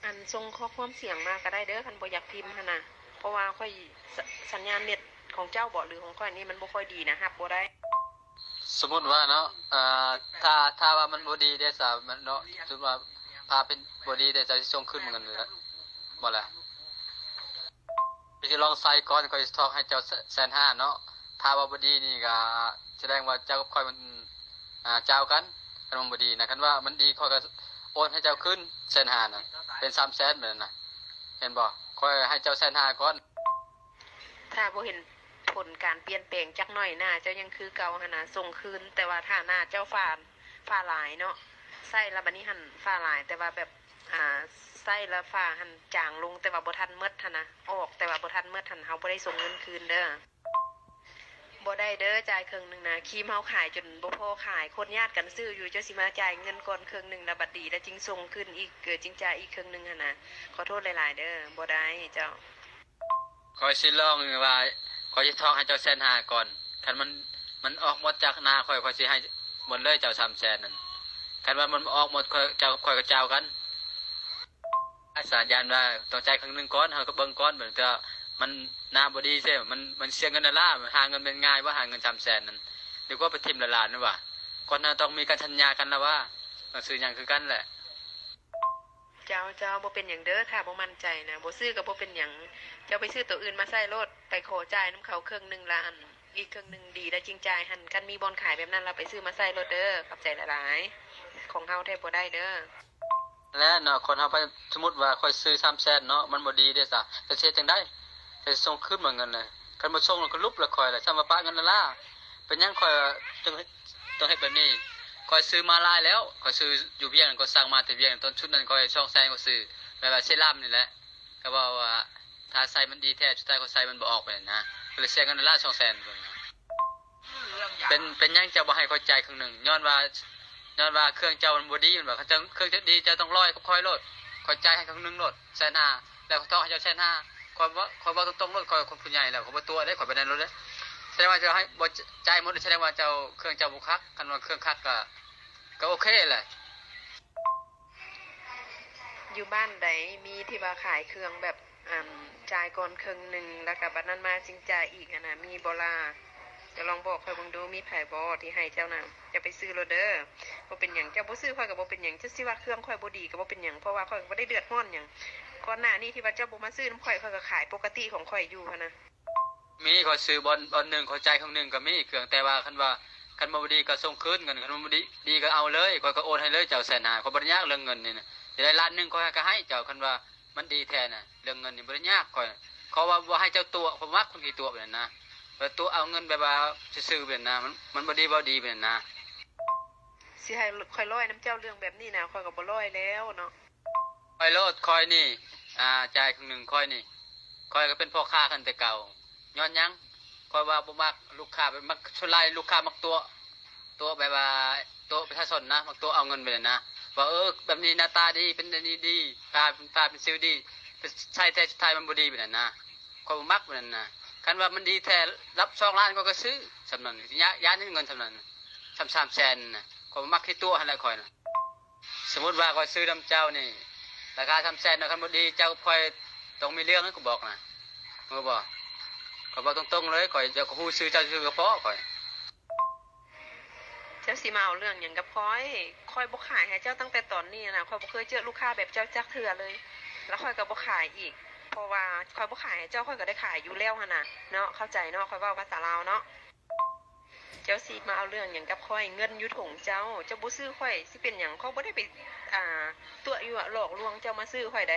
ອັນ ສົ່ງຂໍ້ຄວາມສຽງມາກໍໄດ້ເດີ ຄັນບໍ່ຢາກພິມຫັ້ນນະ ເພາະວ່າຂ້ອຍ ສ- ສັນຍານເນັດຂອງເຈົ້າບໍ ຫຼືຂອງຂ້ອຍນີ້ ມັນບໍ່ຄ່ອຍດີນະ ຮັບບໍ່ໄດ້. ສົມມຸດວ່າເນາະ ເອີ ຖ້າ ຖ້າວ່າມັນບໍ່ດີເດ້ຊະ ແມ່ນເນາະ ສົມມຸດວ່າ ຖ້າເປັນບໍ່ດີເດ້ ເຈົ້າຊິສົ່ງຄືນເງິນບໍ່ລະ? ຂ້ອຍຊິລອງໃສ່ກ່ອນ ຂ້ອຍຊິຖອກໃຫ້ເຈົ້າແສນຫ້າເນາະ. ຖ້າວ່າບໍ່ດີນີ້ກໍສະແດງວ່າເຈົ້າກັບຂ້ອຍມັນ ອ່າ ຈາວກັນ. ຄັນວ່າບໍ່ດີນະ ຄັນວ່າມັນດີ ຂ້ອຍກໍໂອນໃຫ້ເຈົ້າຄືນແສນຫ້ານະ ເປັນສາມແສນແບບນັ້ນນະ ເຫັນບໍ່? ຂ້ອຍໃຫ້ເຈົ້າແສນຫ້າກ່ອນ. ຖ້າບໍ່ເຫັນຜົນການປ່ຽນແປງຈັກໜ້ອຍ ໜ້າເຈົ້າຍັງຄືເກົ່າຫັ້ນນະ ສົ່ງຄືນ. ແຕ່ວ່າຖ້າໜ້າເຈົ້າຝ້າ ຝ້າຫຼາຍເນາະ ໃຊ້ແລ້ວບັດນີ້ຫັ້ນຝ້າຫຼາຍ ແຕ່ວ່າແບບ ອ່າ ໃຊ້ແລ້ວຝ້າຫັ້ນຈາງລົງ ແຕ່ວ່າບໍ່ທັນໝົດຫັ້ນນະ ອອກແຕ່ວ່າບໍ່ທັນໝົດຫັ້ນ ເຮົາບໍ່ໄດ້ສົ່ງເງິນຄືນເດີ. ບໍ່ໄດ້ເດີ ຈ່າຍເຄິ່ງໜຶ່ງນະ ຄຣີມເຮົາຂາຍຈົນບໍ່ພໍຂາຍ ຄົນຍາດກັນຊື້ຢູ່ ເຈົ້າຊິມາຈ່າຍເງິນກ່ອນເຄິ່ງໜຶ່ງ ແລ້ວບັດດີແລ້ວຈຶ່ງສົ່ງຄືນອີກ ເກີດຈຶ່ງຈ່າຍອີກເຄິ່ງໜຶ່ງຫັ້ນນະ ຂໍໂທດຫຼາຍໆເດີ ບໍ່ໄດ້ເຈົ້າ. ຂ້ອຍຊິລອງວ່າ ຂ້ອຍຊິຖອກໃຫ້ເຈົ້າແສນຫ້າກ່ອນ ຄັນມັນ ມັນອອກໝົດຈາກໜ້າຂ້ອຍ ຂ້ອຍຊິໃຫ້ໝົດເລີຍເຈົ້າສາມແສນນັ້ນ. ຄັນວ່າມັນອອກໝົດ ຂ້ອຍ ເຈົ້າກັບຂ້ອຍກໍຈາວກັນ. ສາຍານວ່າຕ້ອງຈ່າຍເຄິ່ງໜຶ່ງກ່ອນ ເຮົາກໍເບິ່ງກ່ອນ ແບບວ່າມັນໜ້າບໍ່ດີເຊ ມັນ ມັນເສຍເງິນລ້າໆ ຫາເງິນແມ່ນງ່າຍບໍ່ ຫາເງິນສາມແສນນັ້ນ ດີກວ່າໄປຖິ້ມລ້າໆນັ້ນວ່າ. ຄົນເຮົາຕ້ອງມີການສັນຍາກັນລະວ່າ ໜັງສືຫຍັງຄືກັນແຫຼະ. ເຈົ້າ ເຈົ້າ ບໍ່ເປັນຫຍັງເດີ ຖ້າບໍ່ໝັ້ນໃຈນະ ບໍ່ຊື້ກໍບໍ່ເປັນຫຍັງ ເຈົ້າໄປຊື້ໂຕອື່ນມາໃຊ້ໂລດ ໄປຂໍຈ່າຍນຳເຂົາເຄິ່ງໜຶ່ງ ລະອັນ ອີກເຄິ່ງໜຶ່ງດີ ລະຈຶ່ງຈ່າຍຫັ້ນ ຄັນມີບ່ອນຂາຍແບບນັ້ນລະ ໄປຊື້ມາໃຊ້ໂລດເດີ ຂອບໃຈຫຼາຍໆ ຂອງເຮົາແທ້ບໍ່ໄດ້ເດີ. ແລະເນາະ ຄົນເຮົາໄປ ສົມມຸດວ່າຂ້ອຍຊື້ສາມແສນເນາະ ມັນບໍ່ດີເດ້ຊະ ເຈົ້າຊິເຮັດຈັ່ງໃດ? ເຈົ້າຊິສົ່ງຄືນບໍ່ເງິນນະ? ຄັນບໍ່ສົ່ງລະກໍຫຼຸບລະຂ້ອຍລະ ຊ້ຳວ່າປະເງິນລະລາ. ເປັນຫຍັງຂ້ອຍຈຶ່ງ ຕ້ອງເຮັດແບບນີ້? ຂ້ອຍຊື້ມາຫຼາຍແລ້ວ ຂ້ອຍຊື້ຢູ່ວຽງ ຂ້ອຍສັ່ງມາແຕ່ວຽງ ຕອນຊຸດນັ້ນຂ້ອຍສອງແສນ ຂ້ອຍຊື້ ແບບວ່າເຊຣາມນີ້ແຫຼະ ກໍເວົ້າວ່າ ຖ້າໃສ່ມັນດີແທ້ ສຸດທ້າຍຂ້ອຍໃສ່ມັນບໍ່ອອກໄປນະ ກໍເລີຍເສຍເງິນລ້ານສອງແສນ. ເປັນ ເປັນຫຍັງເຈົ້າບໍ່ໃຫ້ຂ້ອຍຈ່າຍເຄິ່ງໜຶ່ງ? ຍ້ອນວ່າ ຍ້ອນວ່າເຄື່ອງເຈົ້າມັນບໍ່ດີແມ່ນບໍ່? ຄັນເຈົ້າ ເຄື່ອງເຈົ້າດີ ເຈົ້າຕ້ອງລອຍກັບຂ້ອຍໂລດ ຂ້ອຍຈ່າຍໃຫ້ເຄິ່ງໜຶ່ງໂລດ ແສນຫ້າ ແລ້ວຂ້ອຍຖອນໃຫ້ເຈົ້າແສນຫ້າ. ຂ້ອຍເວົ້າ ຂ້ອຍເວົ້າຕົງໆໂລດ ຂ້ອຍຄົນຜູ້ໃຫຍ່ແລ້ວ ຂ້ອຍບໍ່ຕົວະເດ້ ຂ້ອຍໄປນັ້ນໂລດເດ້. ສະແດງວ່າເຈົ້າໃຫ້ ບໍ່ຈ່າຍໝົດ ສະແດງວ່າເຈົ້າ ເຄື່ອງເຈົ້າບໍ່ຄັກ. ຄັນວ່າເຄື່ອງຄັກກໍ ກໍໂອເຄແຫຼະ. ຢູ່ບ້ານໃດມີທີ່ວ່າຂາຍເຄື່ອງແບບ ອັນ ຈ່າຍກ່ອນເຄິ່ງໜຶ່ງ ແລ້ວກະບັດນັ້ນມາຈຶ່ງຈ່າຍອີກຫັ້ນນະ ມີບໍ່ລະ? ເຈົ້າລອງບອກຂ້ອຍເບິ່ງດູ ມີໃຜບໍ່ທີ່ໃຫ້ເຈົ້ານະ? ເຈົ້າໄປຊື້ໂລດເດີ ບໍ່ເປັນຫຍັງ. ເຈົ້າບໍ່ຊື້ຂ້ອຍກໍບໍ່ເປັນຫຍັງ ເຈົ້າຊິວ່າເຄື່ອງຂ້ອຍບໍ່ດີກໍບໍ່ເປັນຫຍັງ ເພາະວ່າຂ້ອຍກໍບໍ່ໄດ້ເດືອດຮ້ອນຫຍັງ. ກ່ອນໜ້ານີ້ທີ່ວ່າເຈົ້າບໍ່ມາຊື້ນຳຂ້ອຍ ຂ້ອຍກໍຂາຍປົກກະຕິຂອງຂ້ອຍຢູ່ຫັ້ນນະ. ມີ ຂ້ອຍຊື້ບ່ອນ ບ່ອນໜຶ່ງ ຂ້ອຍຈ່າຍເຄິ່ງໜຶ່ງກໍມີເຄື່ອງ ແຕ່ວ່າຄັນວ່າ ຄັນບໍ່ດີກໍສົ່ງຄືນເງິນ ຄັນບໍ່ດີ ດີກໍເອົາເລີຍ ຂ້ອຍກໍໂອນໃຫ້ເລີຍເຈົ້າແສນຫ້າ ຂ້ອຍບໍ່ໄດ້ຍາກເລື່ອງເງິນນີ້ນະ. ຊິໄດ້ລ້ານໜຶ່ງ ຂ້ອຍກໍໃຫ້ເຈົ້າ ຄັນວ່າມັນດີແທ້ນະ ເລື່ອງເງິນນີ້ບໍ່ໄດ້ຍາກຂ້ອຍ. ເພາະວ່າບໍ່ໃຫ້ເຈົ້າຕົວະ ຂ້ອຍມັກຄົນຂີ້ຕົວະແບບນັ້ນນະ ແບບຕົວະເອົາເງິນແບບວ່າຊື່ໆແບບນັ້ນນະ ມັນ ມັນບໍ່ດີບໍ່ດີແບບນັ້ນນະ. ຊິໃຫ້ຂ້ອຍລອຍນຳເຈົ້າເລື່ອງແບບນີ້ນະ ຂ້ອຍກໍບໍ່ລອຍແລ້ວເນາະ. ຂ້ອຍໂລດ ຂ້ອຍນີ້ ອາ ຈ່າຍເຄິ່ງໜຶ່ງ ຂ້ອຍນີ້ ຂ້ອຍກໍເປັນພໍ່ຄ້າກັນແຕ່ເກົ່າ. ຍ້ອນຫຍັງ? ຂ້ອຍວ່າບໍ່ມັກລູກຄ້າ ແບບມັກ ສ່ວນຫຼາຍລູກຄ້າມັກຕົວະ ຕົວະແບບວ່າ ຕົວະປະຊາຊົນນະ ມັກຕົວະເອົາເງິນໄປນັ້ນນະ ວ່າ ເອີ ແບບນີ້ໜ້າຕາດີ ເປັນອັນນີ້ດີ ຕາ ຕາເປັນສິວດີ ໄປໃຊ້ແທ້ສຸດທ້າຍມັນບໍ່ດີແບບນັ້ນນະ. ຂ້ອຍບໍ່ມັກແບບນັ້ນນະ. ຄັນວ່າມັນດີແທ້ ລັບສອງລ້ານ ຂ້ອຍກໍຊື້ສ່ຳນັ້ນ ຢ້ານ ຢ້ານເງິນສ່ຳນັ້ນ ສ່ຳສາມແສນນະ. ຂ້ອຍບໍ່ມັກຂີ້ຕົວະຫັ້ນແຫຼະຂ້ອຍນະ. ສົມມຸດວ່າຂ້ອຍຊື້ນຳເຈົ້ານີ້ ລາຄາສາມແສນເນາະ ຄັນບໍ່ດີເຈົ້າກັບຂ້ອຍຕ້ອງມີເລື່ອງນະ ຂ້ອຍບອກນະ ຮູ້ບໍ່? ຂ້ອຍບອກຕົງໆເລີຍ ຂ້ອຍ ເຈົ້າກໍຮູ້ຊື່ເຈົ້າຊື່ກະພໍຂ້ອຍ. ເຈົ້າຊິມາເອົາເລື່ອງຫຍັງກັບຂ້ອຍ? ຂ້ອຍບໍ່ຂາຍໃຫ້ເຈົ້າຕັ້ງແຕ່ຕອນນີ້ນະ ຂ້ອຍບໍ່ເຄີຍເຈີລູກຄ້າແບບເຈົ້າຈັກເທື່ອເລີຍ ແລ້ວຂ້ອຍກໍບໍ່ຂາຍອີກ ເພາະວ່າຂ້ອຍບໍ່ຂາຍໃຫ້ເຈົ້າ ຂ້ອຍກໍໄດ້ຂາຍຢູ່ແລ້ວຫັ້ນນະເນາະ ເຂົ້າໃຈເນາະ ຂ້ອຍເວົ້າພາສາລາວເນາະ. ເຈົ້າຊິມາເອົາເລື່ອງຫຍັງກັບຂ້ອຍ? ເງິນຢູ່ຖົງເຈົ້າ ເຈົ້າບໍ່ຊື້ຂ້ອຍ ຊິເປັນຫຍັງ? ຂ້ອຍບໍ່ໄດ້ໄປ ອ່າ ຕົວະຍົວະຫຼອກລວງເຈົ້າມາຊື້ຂ້ອຍໃດ.